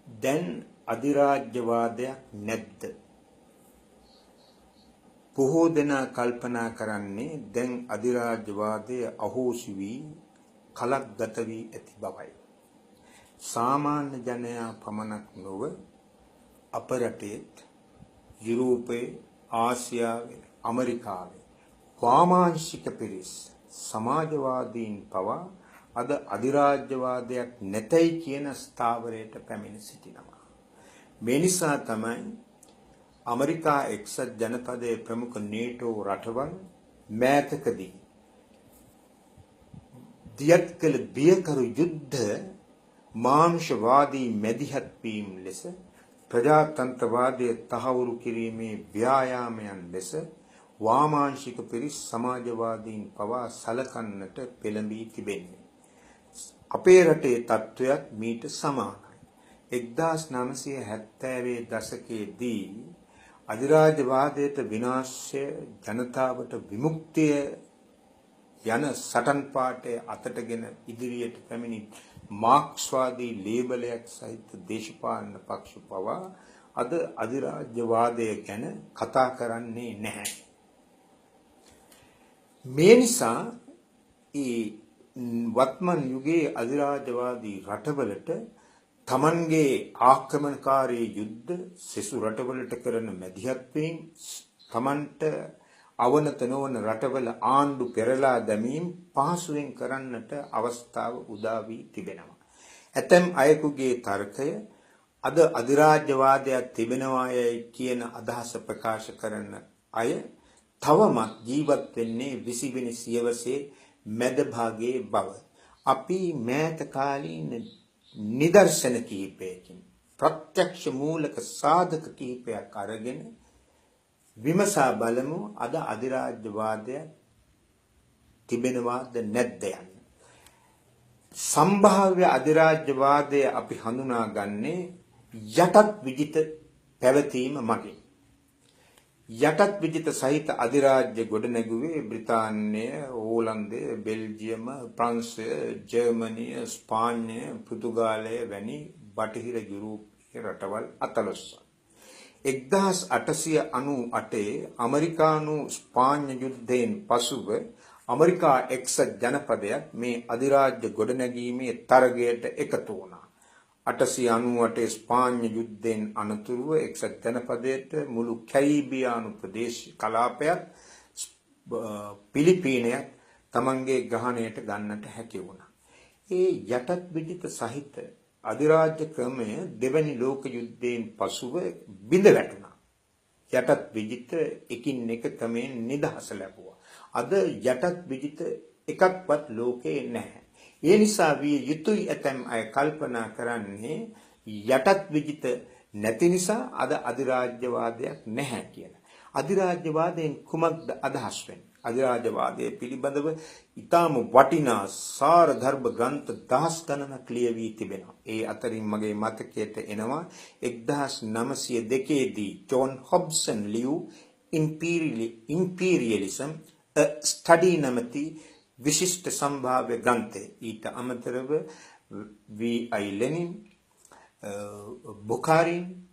දැන් අධිරාජ්‍යවාදයක් නැද්ද? බොහෝ දෙනා කල්පනා කරන්නේ දැන් අධිරාජ්‍යවාදය අහෝසි වී කලක් ගත වී ඇති බවයි. සාමාන්‍ය ජනයා පමණක් නොව අප රටේත්, යුරෝපයේ, ආසියාවේ, ඇමරිකාවේ වාමාංශික පිරිස්, සමාජවාදීන් පවා අද අධිරාජ්‍යවාදයක් නැතයි කියන ස්ථාවරයට පැමිණ සිටිනවා. මේ නිසා තමයි ඇමරිකා එක්සත් ජනපදයේ ප්‍රමුඛ නේටෝ රටවල් මෑතකදී දියත් කළ බියකරු යුද්ධ මානුෂවාදී මැදිහත් වීම ලෙස, ප්‍රජාතන්ත්‍රවාදය තහවුරු කිරීමේ ව්‍යායාමයන් ලෙස වාමාංශික පිරිස්, සමාජවාදීන් පවා සලකන්නට පෙළඹී තිබෙන්නේ. අපේ රටේ තත්ත්වයක් මීට සමානයි. 1970 දශකයේදී අධිරාජ්‍යවාදයට විනාශය, ජනතාවට විමුක්තිය යන සටන් පාඨය අතටගෙන ඉදිරියට පැමිණි මාක්ස්වාදී ලේබලයක් සහිත දේශපාලන පක්ෂ පවා අද අධිරාජ්‍යවාදය ගැන කතා කරන්නේ නැහැ. මේ නිසා ඒ වත්මන් යුගයේ අධිරාජ්‍යවාදී රටවලට තමන්ගේ ආක්‍රමණකාරී යුද්ධ, සෙසු රටවලට කරන මැදිහත් වීම, තමන්ට අවනත නොවන රටවල ආණ්ඩු පෙරලා දැමීම් පහසුවෙන් කරන්නට අවස්ථාව උදා වී තිබෙනවා. ඇතැම් අයෙකුගේ තර්කය අද අධිරාජ්‍යවාදයක් තිබෙනවායයි කියන අදහස ප්‍රකාශ කරන අය තවමත් ජීවත් වෙන්නේ 20 වෙනි සියවසේ මැද භාගයේ බව. අපි මෑත කාලීන නිදර්ශන කිහිපයකින්, ප්‍රත්‍යක්ෂ මූලක සාධක කිහිපයක් අරගෙන විමසා බලමු අද අධිරාජ්‍යවාදයක් තිබෙනවාද නැද්ද යන්න. සම්භාව්‍ය අධිරාජ්‍යවාදය අපි හඳුනාගන්නේ යටත් විජිත පැවතීම මගින්. යටත් විජිත සහිත අධිරාජ්‍ය ගොඩනැගුවේ බ්‍රිතාන්‍යය, ඕලන්දය, බෙල්ජියම, ප්‍රංශය, ජර්මනිය, ස්පාඤ්ඤය, පෘතුගාලය වැනි බටහිර යුරෝපීය රටවල් අතලොස්සක්. 1898 ඇමරිකානු ස්පාඤ්ඤ යුද්ධයෙන් පසුව ඇමරිකා එක්සත් ජනපදයක් මේ අධිරාජ්‍ය ගොඩනැගීමේ තරගයට එකතු වුණා. 898 ස්පාඤ්ඤ යුද්ධයෙන් අනතුරුව එක්සත් ජනපදයට මුළු කැරීබියානු ප්‍රදේශ කලාපයක්, පිලිපීනයක් තමන්ගේ ග්‍රහණයට ගන්නට හැකි වුණා. ඒ යටත් විජිත සහිත අධිරාජ්‍ය ක්‍රමය දෙවැනි ලෝක යුද්ධයෙන් පසුව බිඳ වැටුණා. යටත් විජිත එකින් එක ක්‍රමයෙන් නිදහස ලැබුවා. අද යටත් විජිත එකක්වත් ලෝකේ නැහැ. ඒ නිසා විය යුතුයි ඇතැම් අය කල්පනා කරන්නේ යටත් විජිත නැති නිසා අද අධිරාජ්‍යවාදයක් නැහැ කියලා. අධිරාජ්‍යවාදයෙන් කුමක්ද අදහස් වෙන්නේ? අධිරාජ්‍යවාදය පිළිබඳව ඉතාම වටිනා සාර ධර්ම ග්‍රන්ථ දහස් ගණනක් ලියවී තිබෙනවා. ඒ අතරින් මගේ මතකයට එනවා 1902 දී ජෝන් හොබ්සන් ලියූ ඉම්පීරියලිසම් A Study නමැති විශිෂ්ට සම්භාව්‍ය ග්‍රන්ථය. ඊට අමතරව වී.අයි. ලෙනින්, බුඛාරින්,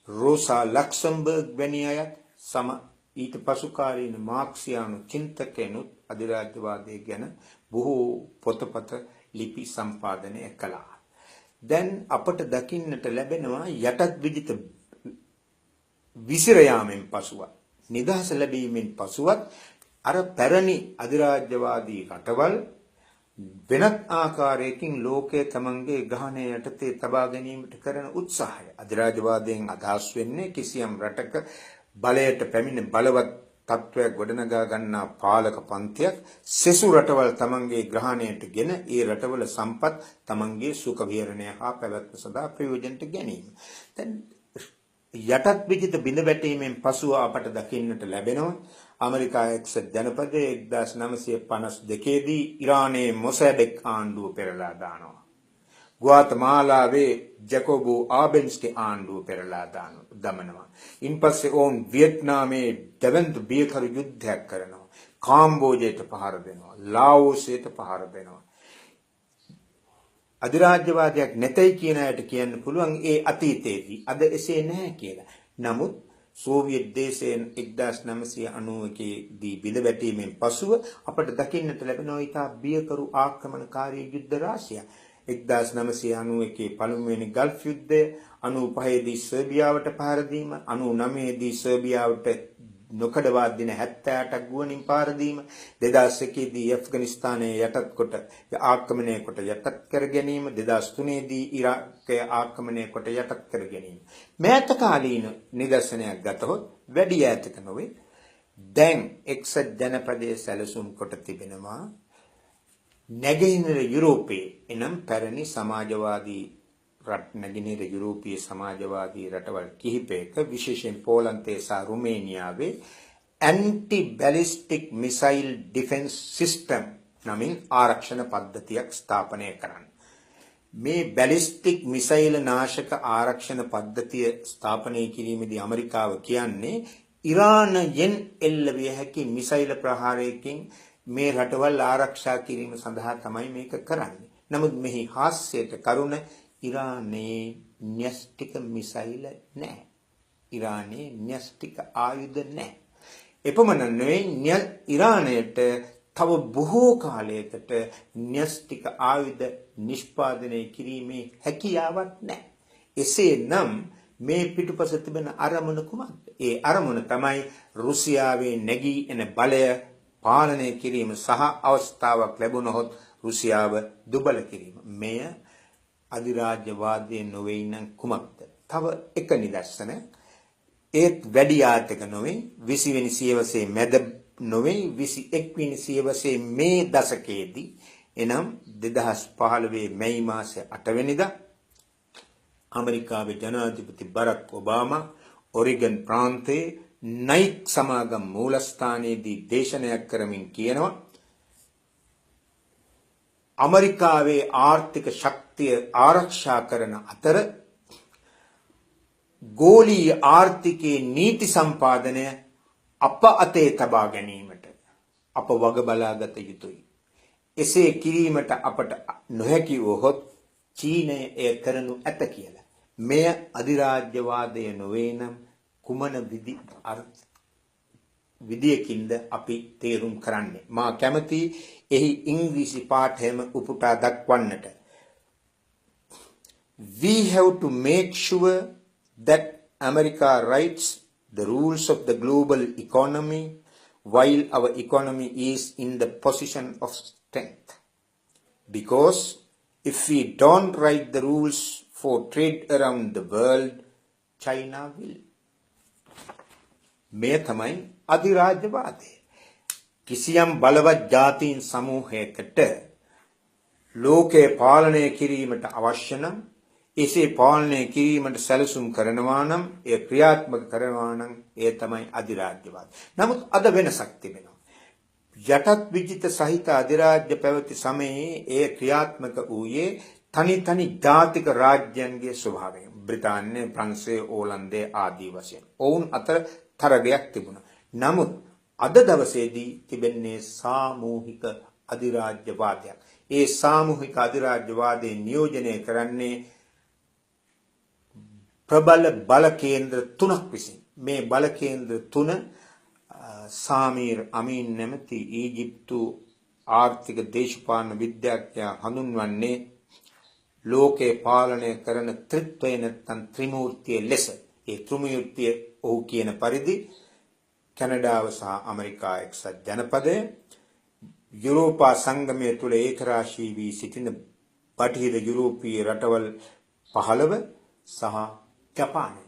රෝසා ලක්සම්බර්ග් වැනි අයත් සම ඊට පසු කාලීන මාක්සියානු චින්තකයනුත් අධිරාජ්‍යවාදය ගැන බොහෝ පොතපත, ලිපි සම්පාදනය කළා. දැන් අපට දකින්නට ලැබෙනවා යටත් විජිත විසිර යාමෙන් පසුවත්, නිදහස ලැබීමෙන් පසුවත් අර පැරණි අධිරාජ්‍යවාදී රටවල් වෙනත් ආකාරයකින් ලෝකය තමන්ගේ ග්‍රහණය යටතේ තබා ගැනීමට කරන උත්සාහය. අධිරාජ්‍යවාදයෙන් අදහස් වෙන්නේ කිසියම් රටක බලයට පැමිණ බලවත් තත්ත්වයක් ගොඩනගා ගන්නා පාලක පන්තියක් සෙසු රටවල් තමන්ගේ ග්‍රහණයට ගෙන ඒ රටවල සම්පත් තමන්ගේ සුඛ විහරණය හා පැවැත්ම සඳහා ප්‍රයෝජනට ගැනීම. දැන් යටත් විජිත බිඳ වැටීමෙන් පසුව අපට දකින්නට ලැබෙනවා ඇමරිකා එක්සත් ජනපදයේ 1952 දී ඉරානයේ මොසැඩෙක් ආණ්ඩුව පෙරලා දානවා. ග්වාතමාලාවේ ජැකොබෝ ආබෙන්ස්ගේ ආණ්ඩුව පෙරලා දමනවා. ඉන්පස්සේ ඔවුන් වියට්නාමයේ දැවැන්ත බියකරු යුද්ධයක් කරනවා. කාම්බෝජයට පහර දෙනවා. ලාઓසයට පහර දෙනවා. අධිරාජ්‍යවාදයක් නැතයි කියන අයට කියන්න පුළුවන් ඒ අතීතයේදී අද එසේ නැහැ කියලා. නමුත් සෝවියට් දේශයෙන් 1991 දී බිඳ වැටීමෙන් පසුව අපට දකින්නට ලැබෙනවා ඉතා බියකරු ආක්‍රමණකාරී යුද්ධ රාශියක්. 1991 පළමුවෙනි ගල්ෆ් යුද්ධය, 95 දී සර්බියාවට පහර දීම, 99 දී සර්බියාවට නොකඩවා දින 78ක් ගුවනින් පහර දීම, 2001 දී ඇෆ්ගනිස්තානයේ යටත් කොට ආක්‍රමණය කොට යටත් කර ගැනීම, 2003 දී ඉරාකය ආක්‍රමණය කොට යටත් කර ගැනීම. මෑත කාලීන නිදර්ශනයක් ගතහොත් වැඩි ඈතක නොවේ. දැන් එක්සත් ජනපදයේ සැලසුම් කොට තිබෙනවා නැගෙනහිර යුරෝපයේ, එනම් පැරණි සමාජවාදී රට නැගෙනහිර යුරෝපීය සමාජවාදී රටවල් කිහිපයක, විශේෂයෙන් පෝලන්තයේ සහ රුමේනියාවේ Anti ballistic missile defence system නමින් ආරක්ෂණ පද්ධතියක් ස්ථාපනය කරන්න. මේ බැලිස්ටික් මිසයිල් නාශක ආරක්ෂණ පද්ධතිය ස්ථාපනය කිරීමේදී ඇමරිකාව කියන්නේ ඉරානයෙන් එල්ල විය හැකි මිසයිල් ප්‍රහාරයකින් මේ රටවල් ආරක්ෂා කිරීම සඳහා තමයි මේක කරන්නේ. නමුත් මෙහි හාස්‍යයට කරුණ ඉරානයේ න්‍යෂ්ටික මිසයිල නැහැ. ඉරානයේ න්‍යෂ්ටික ආයුධ නැහැ. එපමණ නෙවෙයි, ඉරානයට තව බොහෝ කාලයකට න්‍යෂ්ටික ආයුධ නිෂ්පාදනය කිරීමේ හැකියාවක් නැහැ. එසේනම් මේ පිටුපස තිබෙන අරමුණ කුමක්ද? ඒ අරමුණ තමයි රුසියාවේ නැගී එන බලය පාලනය කිරීම සහ අවස්ථාවක් ලැබුණහොත් රුසියාව දුබල කිරීම. මෙය අධිරාජ්‍යවාදය නොවේ නම් කුමක්ද? තව එක නිදර්ශන, ඒත් වැඩි ඈතක නොවේ, 20 වෙනි සියවසේ මැද නොවේ, 21 වෙනි සියවසේ මේ දශකයේදී, එනම් 2015 මැයි මාසේ 8 වෙනිදා ඇමරිකාවේ ජනාධිපති බරක් ඔබාමා ඔරිගන් ප්‍රාන්තයේ නයික් සමාගම් මූලස්ථානයේදී දේශනයක් කරමින් කියනවා ඇමරිකාවේ ආර්ථික ශක්තිය ආරක්ෂා කරන අතර ගෝලීය ආර්ථිකයේ නීති සම්පාදනය අප අතේ තබා ගැනීමට අප වග බලාගත යුතුයි. එසේ කිරීමට අපට නොහැකි වුවහොත් චීනය එය කරනු ඇත කියලා. මෙය අධිරාජ්‍යවාදය නොවේ නම් කුමන විදියකින්ද අපි තේරුම් කරන්නේ? මා කැමති එහි ඉංග්‍රීසි පාඨයම උපුටා දක්වන්නට. We have to make sure that America writes the rules of the global economy while our economy is in the position of strength. Because if we don't write the rules for trade around the world, China will. මෙය තමයි අධිරාජ්‍යවාදය. කිසියම් බලවත් ජාතීන් සමූහයකට ලෝකය පාලනය කිරීමට අවශ්‍ය නම්, එසේ පාලනය කිරීමට සැලසුම් කරනවා නම්, එය ක්‍රියාත්මක කරනවා නම්, එය තමයි අධිරාජ්‍යවාද. නමුත් අද වෙනසක් තිබෙනවා. යටත් විජිත සහිත අධිරාජ්‍ය පැවති සමයේ එය ක්‍රියාත්මක වූයේ තනි තනි ජාතික රාජ්‍යයන්ගේ ස්වභාවයෙන්. බ්‍රිතාන්‍ය, ප්‍රංශය, ඕලන්දය ආදී වශයෙන්. ඔවුන් අතර තරගයක් තිබුණා. නමුත් අද දවසේදී තිබෙන්නේ සාමූහික අධිරාජ්‍යවාදයක්. ඒ සාමූහික අධිරාජ්‍යවාදය නියෝජනය කරන්නේ ප්‍රබල බල කේන්ද්‍ර තුනක් විසින්. මේ බල කේන්ද්‍ර තුන සාමීර් අමීන් නැමැති ඊජිප්තු ආර්ථික දේශපාලන විද්‍යාඥයා හඳුන්වන්නේ ලෝකේ පාලනය කරන ත්‍රිත්වය නැත්නම් ත්‍රිමූර්තිය ලෙස. ඒ ත්‍රිමූර්තිය ඔහු කියන පරිදි කැනඩාව සහ ඇමරිකා එක්සත් ජනපදය, යුරෝපා සංගමය තුළ ඒකරාශී වී සිටින බටහිර යුරෝපීය රටවල් 15 සහ ජපානය.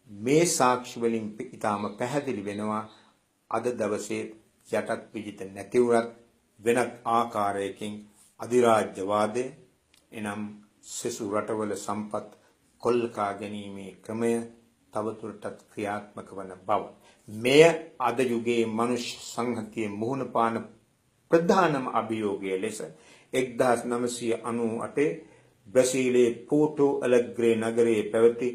මේ සාක්ෂි වලින් ඉතාම පැහැදිලි වෙනවා අද දවසේ යටත් විජිත නැති වුණත් වෙනත් ආකාරයකින් අධිරාජ්‍යවාදය, එනම් සෙසු රටවල සම්පත් කොල්ලකා ගැනීමේ ක්‍රමය තවදුරටත් ක්‍රියාත්මක වන බව. මෙය අද යුගයේ මනුෂ්‍ය සංහතියේ මුහුණ පාන ප්‍රධානම අභියෝගය ලෙස 1998 බ්‍රසීලයේ පෝටෝ ඇලග්‍රේ නගරයේ පැවති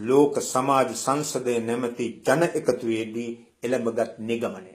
ලෝක සමාජ සංසදය නැමැති ජන එකතුවේදී එළඹගත් නිගමනය.